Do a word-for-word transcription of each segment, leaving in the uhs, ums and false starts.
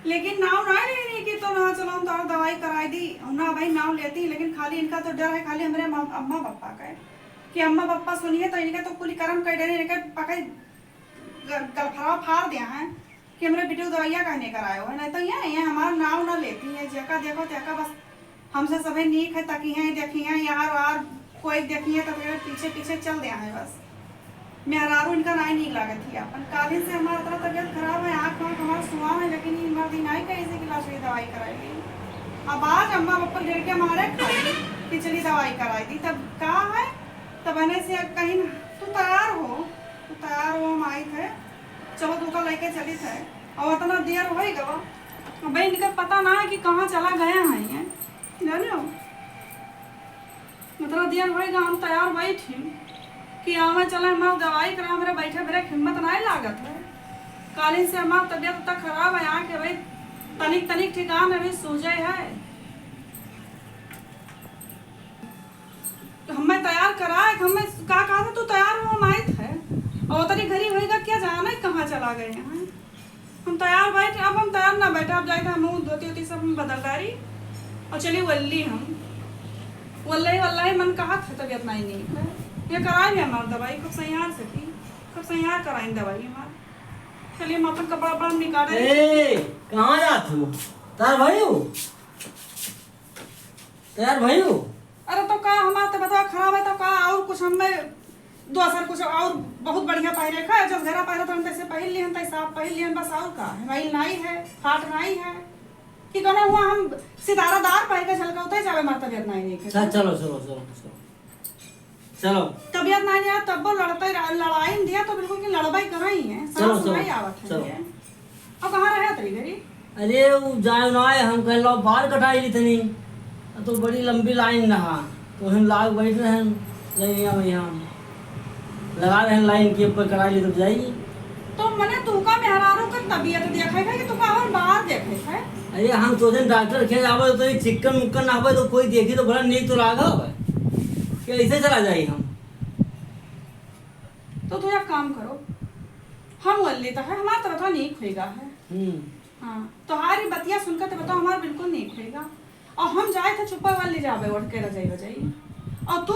लेकिन नाव ना लेनी कि तो ना चलो हम तोहर दवाई कराई दी, ना भाई नाव लेती, लेकिन खाली इनका तो डर है खाली हमरे माँ, अम्मा पापा का है कि अम्मा पापा सुनिए तो इनके तो कुल करम कर देने, इनके पकड़ ग-, गलफरा फाड़ दिया है कि हमरे बेटी को दवाइयाँ कहने कराए हो, नहीं तो ये, ये हमारा नाव ना लेती है, जेका देखो तेका बस हमसे सभे नीक है, तकी हैं, देखी हैं, यार, वार, कोई देखी है तो फिर पीछे, पीछे चल दिया है बस। मेहरारू इनका नाई नीक लागत ही अपन। काल्हि से हमार इतना तबियत खराब है, आँख, वाँख हमार सुआ है, लेकिन ये मर्द ही नाई कहे से कि ला चली दवाई कराई ली। अब आज अम्मा पापा लड़के मारे खाई कि चली दवाई कराई दी, तब का है, तब एने से कहीं तू तैयार हो, तू तैयार हो, हम आई थे, चलो तू का लेके चली थे। और इतना देर हो ही गवा, अब इनका पता ना है कि कहाँ चला गया है ये, जाने हो? मतलब देर होएगा, हम तैयार बैठी कि आवे चले हमार दवाई करा, हमरे बैठे बेरे हिम्मत नाई लागत है। काल्हि से हमार तबियत इतना खराब है, आँख भाई तनिक तनिक ठिकान अभी सूझे है। हमें तैयार कराए, हमें का कहा था, तू तैयार हो, हम आइत है। और उतनी घड़ी होएगा, क्या जाने कहाँ चला गए हैं। हम तैयार बैठे, अब हम तैयार ना बैठे, अब जाए थे हम धोती वोती सब हम बदल डारी और चली वल्ली हम। वल्लही, वल्लही मन कहा था तबियत नाई नीक है। ये कराए भी हमार दवाई, खूब सैयार सकी, खूब सैयार कराइन दवाई हमार। चलिए हम अपन कपड़ा वपड़ा निकाले। ए, कहाँ जात हो? तैयार भई हो? तैयार भई हो? अरे तो का, हमार तो बता खराब है तो का, और कुछ हमें दोसर कुछ और बहुत बढ़िया पहिरे का, जस घरा पहिरत रहन तैसे पहिर लिहन, तैसे आप पहिर लिहन, बस और का है, भाई नाई है, फाट नाई है कि कोनो हुआ हम सितारादार पहिर के झलकौते जावे, हमार तबियत नाई नीक है। चल, चलो, चलो, चलो, चलो। चलो। तबियत नाई है, तब वो लड़ते रह-, लड़ाई में दिया तो बिल्कुल कि लड़बाई कराई है, चलो, सांस चलो, नाई आवत है चलो। ये। अब कहाँ रहे तेरी घरी? अरे, उ जाए ना आए, हम कह लो बाल कटाई ली तनी। अब तो बड़ी लंबी लाइन रहा, तो हम लाग बैठ रहे हैं लाइनिया में यहाँ। लगा रहे हैं लाइन के ऊपर, कटाई ली तब जाई। तो मने तुका मेहरारू का तबियत देखे है कि तुका और बाहर देखे है? अरे, हम तो दिन डॉक्टर के जावे तो ये चिक्कन मुक्कन ना होवे तो कोई देखी तो भला नीक तो लागा होवे। कि ऐसे चला जाई हम? तो तू एक काम करो, हम वल्ली तो है, हमार तरफ नीक होएगा है। हम्म। हाँ, तोहारी बतिया सुनकर तो बताओ, हमार बिल्कुल नीक होएगा। और हम जाए थे चुप्पा वाली जाबे, ओढ़ के रजाई बजाई। और तू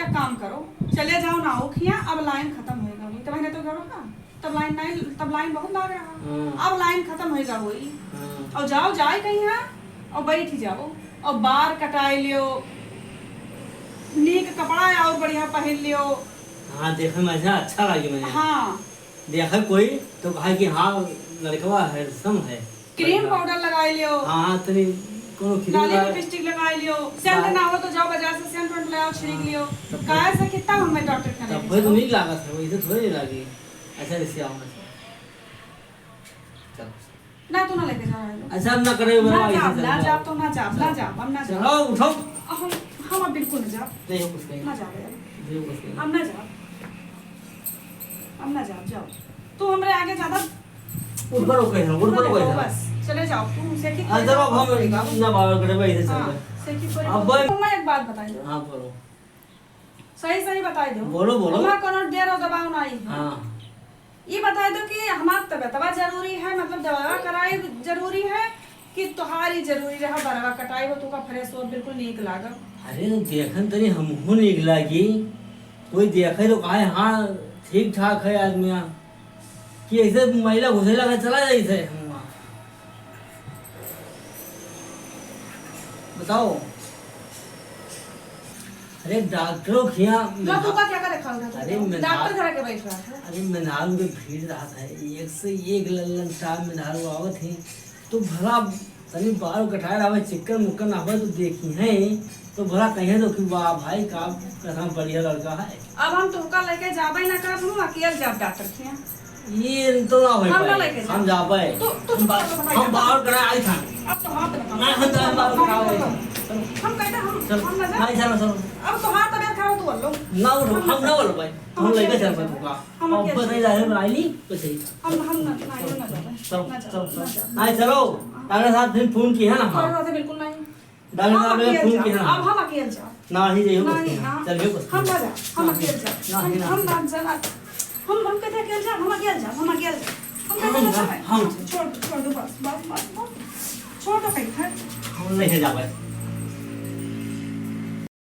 या काम करो, चले जाओ ना उखिया, अब लाइन खत्म होएगा हुई। तो मैंने तो करो ना, तब लाइन नहीं, तब लाइन बहुत लाग रहा। हाँ। अब लाइन खत्म होएगा हुई। हाँ। और जाओ, जाए कहीं हाँ, और बैठ ही जाओ, और बार कटाए लियो, नीक कपड़ा और बढ़िया पहन लियो। हाँ, देखे में अच्छा, अच्छा लगे मुझे। हाँ। देखे कोई तो कहा कि हाँ, लड़कवा handsome है। क्रीम पाउडर लगाई लियो। हाँ, हाँ, तनी कोनो क्रीम लाली लगा- लिपस्टिक लगाई लियो। सेंट बा- ना हो तो जाओ बाजार से सेंट वेंट ले आओ, छिड़क हाँ, लियो। तब काहे से कितना हमें डॉक्टर खाने तब ले भाई तो जाओ। नहीं लागत है, वैसे थोड़ी नहीं लागी। अच्छा, जैसे आओ ना। चलो। ना, तू ना लेके जा रहा है। अच्छा, अब ना करे, ना मेरा जाब, ऐसे ना चल जाब, तो ना जाब, ना जाब, हम ना जाब। चलो, उठो। हम, हम अब बिल्कुल ना जाब। नहीं हो कुछ कहीं। ना जाब यार। नहीं हो कुछ कहीं। हम ना जाब। हम ना जाब, जाओ। तू हमरे आगे ज्यादा उठ पर हो गए हैं, उठ पर हो गए हैं। बस, चले जाओ। तू उसे की हाँ, चलो, अब हम ना बाहर करे, वैसे चल हाँ, रहे। से की करे। अब भाई मैं एक बात बताई दो। हाँ, बोलो। सही, सही बताई दो। बोलो, बोलो। हमार कोनो डेर और दबाव नहीं है। हाँ। ये बताई दो कि हमार तबियतवा जरूरी है, मतलब दवा कराई जरूरी है कि तोहारी जरूरी रहा, बरवा कटाई हो, तुका fresh हो, बिल्कुल नीक लागब। अरे, तो देखन तनी हमहू नीक लागी। कोई देखे तो कहे, "हाँ, ठीक ठाक है आदमी।" कि ऐसे महिला घुसेला के चला जाई थे हम वहाँ। बताओ। अरे डॉक्टरों के यहाँ लो, तू का क्या करे खाओ ना? अरे मैं डॉक्टर ना घर के बैठ रहा था। अरे मेहरारू के भीड़ रहत है, एक से एक लल्लन टाइप मेहरारू आवत है, तो भला तनी बाल कटाए रहबे, चिक्कन मुक्कन रहबे तो देखी हैं, तो भला कहिए तो कि वाह भाई, का कितना बढ़िया लड़का है। अब हम तोहका लेके जाबे ना करब, हम अकेल जाब डॉक्टर के यहाँ। ये तो ना होई हम ना पाई, लेके जाब। हम जाबे। तू, तू हम बा-, चुप रहो भाई। हम बाल कटाए आई था। अब तो हाथ रखा। ना, हम तो बाल कटाए आई था। हम कहते हम, चलो। हम ना जाब। नहीं, चलो, चलो। अब तो हाथ अगर खाओ तो बोलो। ना उठो, हम हम ना बोलो भाई। हम हम लेके अकेल चल जाब। पाऊंगा। हम अब अकेले बस नहीं जाए, हम आई नहीं, बस यही। हम, हम ना, ना, ये ना जाबे। चलो, ना जाबे, चलो, ना चलो। जाबे। नहीं, चलो। डॉक्टर साहब फिर फोन किया ना, हाँ। डॉक्टर साहब बिल्कुल नहीं। डॉक्टर हम साहब ने अकेले फोन जाब। किया ना। अब हम अकेले जाब। ना ही जाइए, नहीं, बस हाँ। चलिए, बस। हम ना जाब, हम ना, अकेले जाब। ना, हम, ना। हम ना जाब। हम, हम कहते अकेले जाब, हम अकेले जाब, हम अकेले जाब। हम कहते हम ना ना, जाबे। हम छोड़, छोड़ दो, बस, बस, बस, बस। छोड़ दो कहीं, हट। हम नहीं जावे।